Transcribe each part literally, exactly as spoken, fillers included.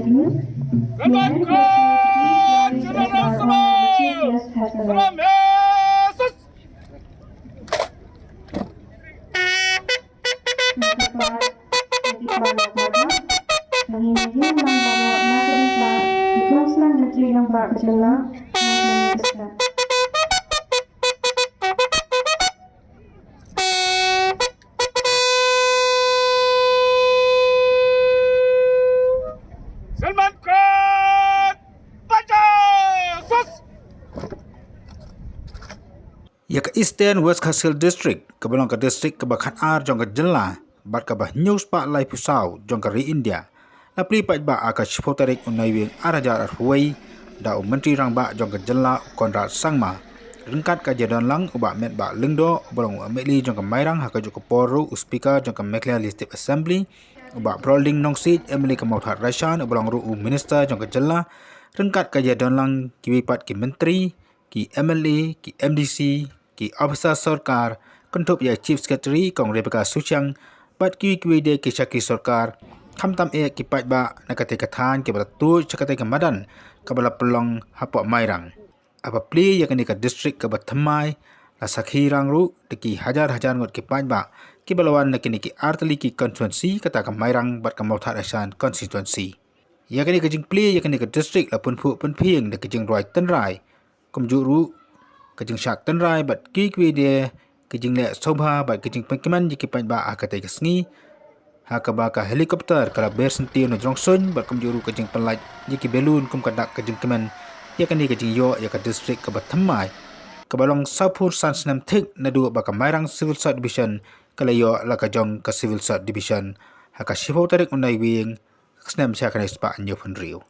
Salman Khan! Salman Khan! Salman Khan! Salman Khan! Bacha! Sus! Ïa ka Eastern West Khasi Hills District, kaba long ka district kaba khatar jong ka jylla, bad kaba hynñiew spah laiphew saw jong ka ri India, la plie paidbah ha ka shiphew tarik u Naiwieng ar hajar arphew wei, da u Myntri Rangbah jong ka jylla u Conrad Sangma, ryngkat ka jingdon lang u Bah Metbah Lyngdoh, uba long u M L A jong ka Mairang, ha kajuh ka por ruh u Speaker jong ka Meghalaya Legislative Assembly, u Bah Brolding Nongsiej, M L A ka Mawthadraishan, uba long ruh u Minister jong ka jylla, ryngkat ka jingdon lang kiwei pat ki myntri, ki M L A, ki M D C, ki officer sorkar, kynthup ïa Chief Secretary Kong Rebecca Suchiang, bad kiwei kiwei de ki shakri sorkar, khamtam eh ki paidbah na katei ka thaiñ kiba la tuid sha katei ka madan kaba la pynlong hapoh Mairang. Haba plie ïa kane ka district kaba thymmai, la sakhi rang ruh da ki hajar hajar ngut ki paidbah kiba la wan na kine ki artylli ki constituency, kata ka Mairang bad ka Mawthadraishan constituency. Ïa kane ka jingplie ïa kane ka district la pynphuh pynphieng da ka jingrwai tynrai, kumjuh ruh ka jingshad tynrai bad kiwei kiwei de ka jingleh sngewbha bad ka jingpynkmen ïa ki paidbah ha katei ka sngi, ha kaba ka helicopter ka la ber syntiew na jrong suiñ bad kumjuh ruh ka jingpynlait ïa ki balloon kum ka dak ka jingkmen ïa kane ka jingïoh ïa ka district kaba thymmai, kaba long sawphew san snem thik naduh ba ka Mairang Civil Sub Division ka la ïoh la ka jong ka Civil Sub Division ha ka shiphew tarik u Naiwieng, ka snem shi hajar khyndai spah hynñiew phew hynriew.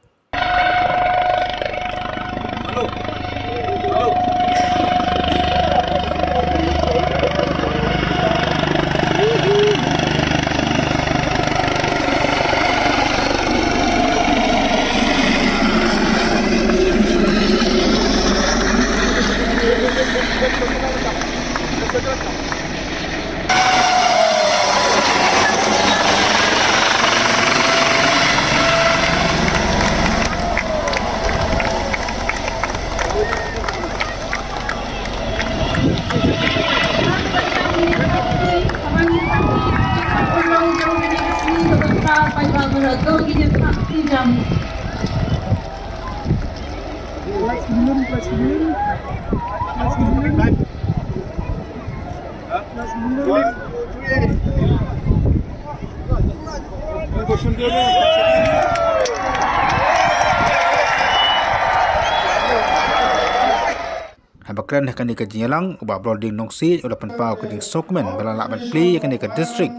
Haba kren ha kane ka jingïalang, u Bah Brolding Nongsiej u la pynpaw ka jingsngewkmen ba la lah ban plie ïa kane ka district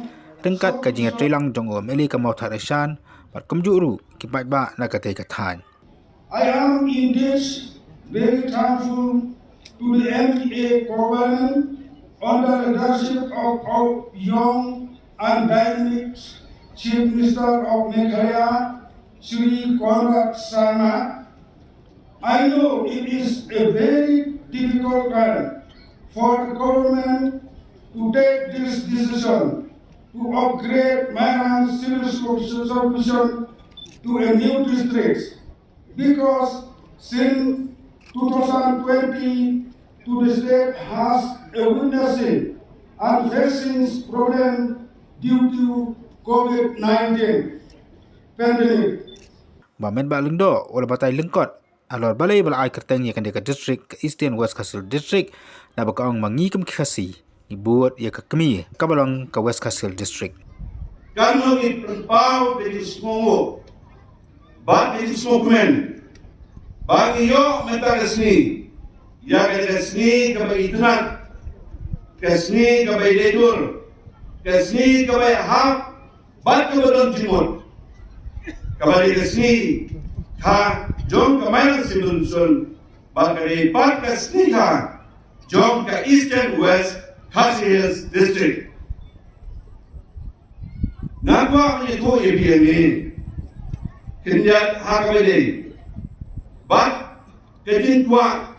ryngkat ka jingïatreilang jong u M L A ka Mawthadraishan bad kumjuh ruh ki paidbah na katei ka thaiñ. I am indeed very thankful to the M P A government under the leadership of our young and dynamic Chief Minister of Meghalaya, Shri Conrad Sangma. I know it is a very difficult time for the government to take this decision to upgrade Mairang Civil Service Division to a new district, because since two thousand twenty to the state has a witnessing and facing problem due to COVID nineteen pandemic. Bah Metbah Lyngdoh u la batai lyngkot halor balei ba la ai kyrteng ïa kane ka district ka Eastern West Khasi Hills District, naba ka ong ma ngi kum ki Khasi ngi bud ïa ka kmie kaba long ka West Khasi Hills District. Kan ngi pynpaw ka jingsngewnguh bad ka jingsngewkmen ba ngi ïoh mynta ka sngi ïa kane ka sngi kaba itynnad, ka sngi kaba idei dur, ka sngi kaba ïahap bad kaba don jingmut, kaba dei ka sngi kha jong ka Mairang Civil Division bad ka dei pat ka sngi kha jong ka Eastern West Khasi Hills District. Nga kwah ban ïathuh ïa phi hangne khyndiat ha kaba dei bad ka jingkwah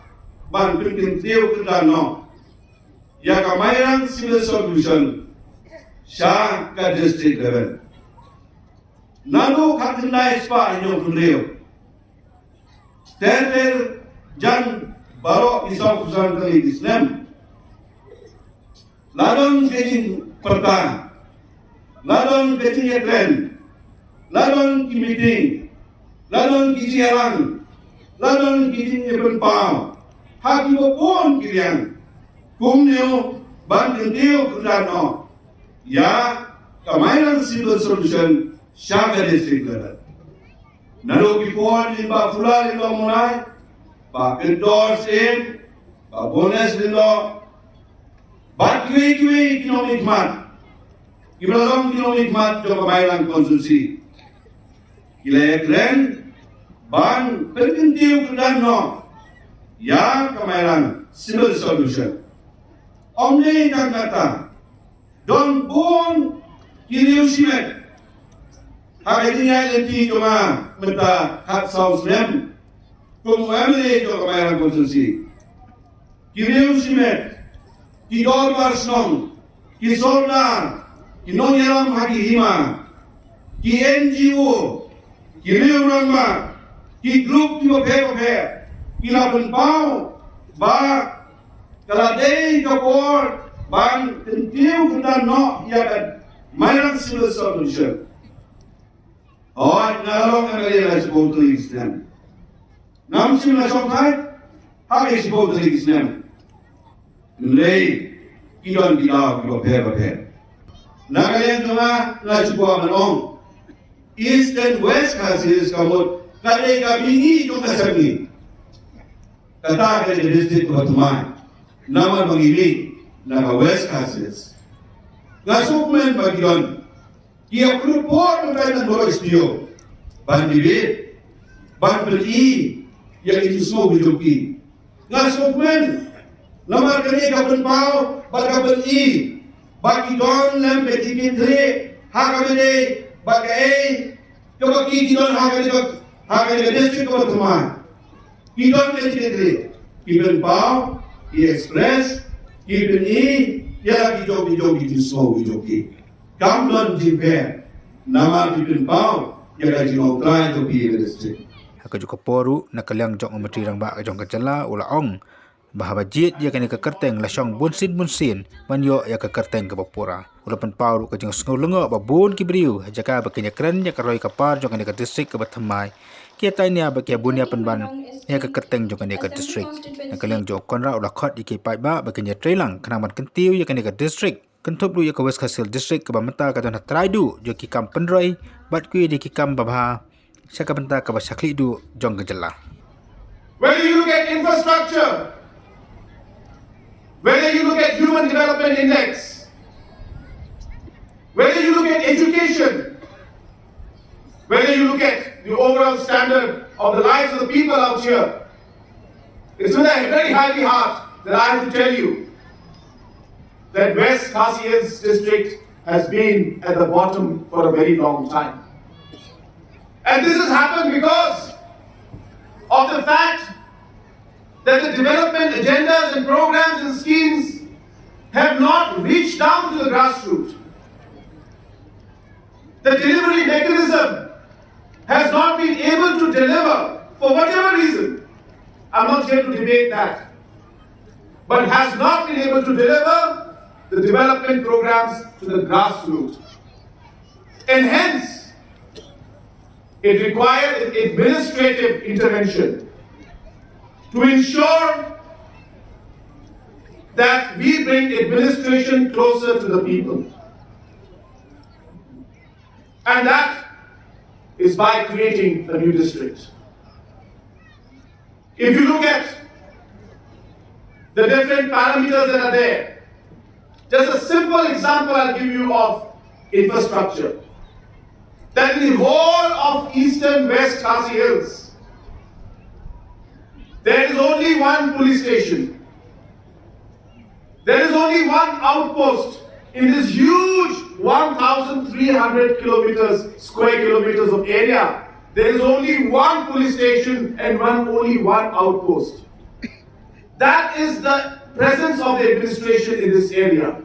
ban pynkyntiew kyndan noh ïa ka Mairang Civil Sub Division sha ka district level. Naduh khatkhyndai spah hynñiewphew hynriew ter ter jan baroh ki sawphew san tylli ki snem, la don ka jingpyrta, la don ka jingïakren, la don ki meeting, la don ki jingïalang, la don ki jingïapynpaw ha kiba bun ki liang, kumno ban kyntiew kyndan noh ïa ka Mairang Civil Solution sha ka district level. Naduh ki por jong Bah Phulalin Longmonai, Bah Kynthor Syiem, Bah Bones Lyngdoh, bad kiwei kiwei ki nongmihkhmat kiba la long ki nongmihkhmat jong ka Mairang Constituency, ki la ïakren ban pynkyntiew kyndan noh ïa ka Mairang Civil Solution. Ym dei tang katta, don bun ki riew shimet ha ka jingïaid lynti jong nga mynta khatsaw snem kum u MLA jong ka Mairang Constituency. Ki riew shimet, ki dorbar shnong, ki sordar, ki nongïalam ha ki hima, ki NGO, ki riew rangbah, ki group kiba pher bapher, ki la pynpaw ba ka la dei ka por ban kyntiew kyndan noh ïa ka Mairang Civil Solution. Hooid, nga la long MLA la shiphew tylli ki snem. Ngam shym la shongthait ha ki shiphew tylli ki snem. Hynrei ki don ki daw kiba pher bapher. Na ka liang jong nga, nga shu kwah ban ong, East and West Khasi Hills ka mut ka dei ka mihngi jong ka sepngi. Kata ka dei ka district kaba thymmai namar ba ngi mih na ka West Khasi Hills. Nga sngewkmen ba ki don ki ïa pynpor mynta na ka bor SDO ban debate, ban pyni ïa ki jingsngew ki jong ki. Nga sngewkmen namar kane ka pynpaw bad ka pyni ba ki don lem ka jingkitkhlieh ha kaba dei bad kaei kaba ki, ki don ha kane ka, ha kane ka district kaba thymmai. Ki don ka jingkitkhlieh, ki pynpaw, ki express, ki pyni ïa la ki jong ki jong ki jingsngew ki jong ki. Kam don jingpher namar ki pynpaw ïa ka jingongtrai jong ki ïa ka district. Ha kajuh ka por ruh, na ka liang jong u Myntri Rangbah ka jong ka jylla u la ong ba haba jied ïa kane ka kyrteng la shong bunsien bunsien ban ïoh ïa ka kyrteng kaba pura. U la pynpaw ruh ka jingsngew lyngngoh ba bun ki briew ha jaka ba kin ïakren ïa ka roi ka par jong kane ka district kaba thymmai, ki ïatai nia ba ki ïa bun ïa pynban ïa ka kyrteng jong kane ka district. Na ka liang jong u Conrad u la khot ïa ki paidbah ba kin ïatreilang khnang ban kyntiew ïa kane ka district, kynthup ruh ïa ka West Khasi Hills District kaba mynta ka don ha trai duh jong ki kam pynroi bad kiwei de ki kam babha sha ka bynta kaba shakri duh jong ka jylla. Whether you look at infrastructure, whether you look at Human Development Index, whether you look at education, whether you look at the overall standard of the lives of the people out here, it's with a very heavy heart that I have to tell you that West Khasi Hills District has been at the bottom for a very long time. And this has happened because of the fact that the development agendas and programs and schemes have not reached down to the grassroots. The delivery mechanism has not been able to deliver for whatever reason. I'm not here to debate that. But has not been able to deliver the development programs to the grassroots. And hence, it required an administrative intervention to ensure that we bring administration closer to the people. And that is by creating a new district. If you look at the different parameters that are there, just a simple example I'll give you of infrastructure. That in the whole of eastern West Khasi Hills, there is only one police station. There is only one outpost in this huge one thousand three hundred kilometers, square kilometers of area. There is only one police station and one, only one outpost. That is the presence of the administration in this area.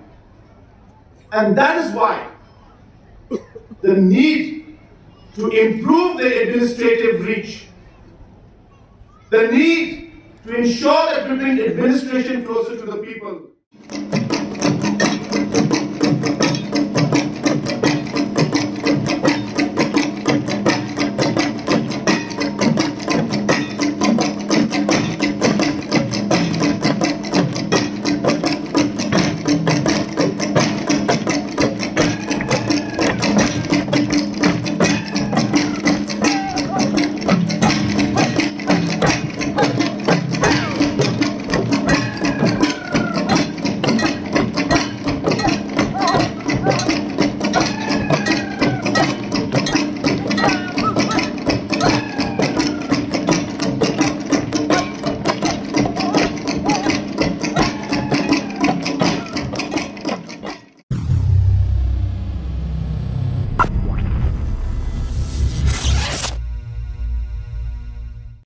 And that is why the need to improve the administrative reach, the need to ensure that we bring administration closer to the people.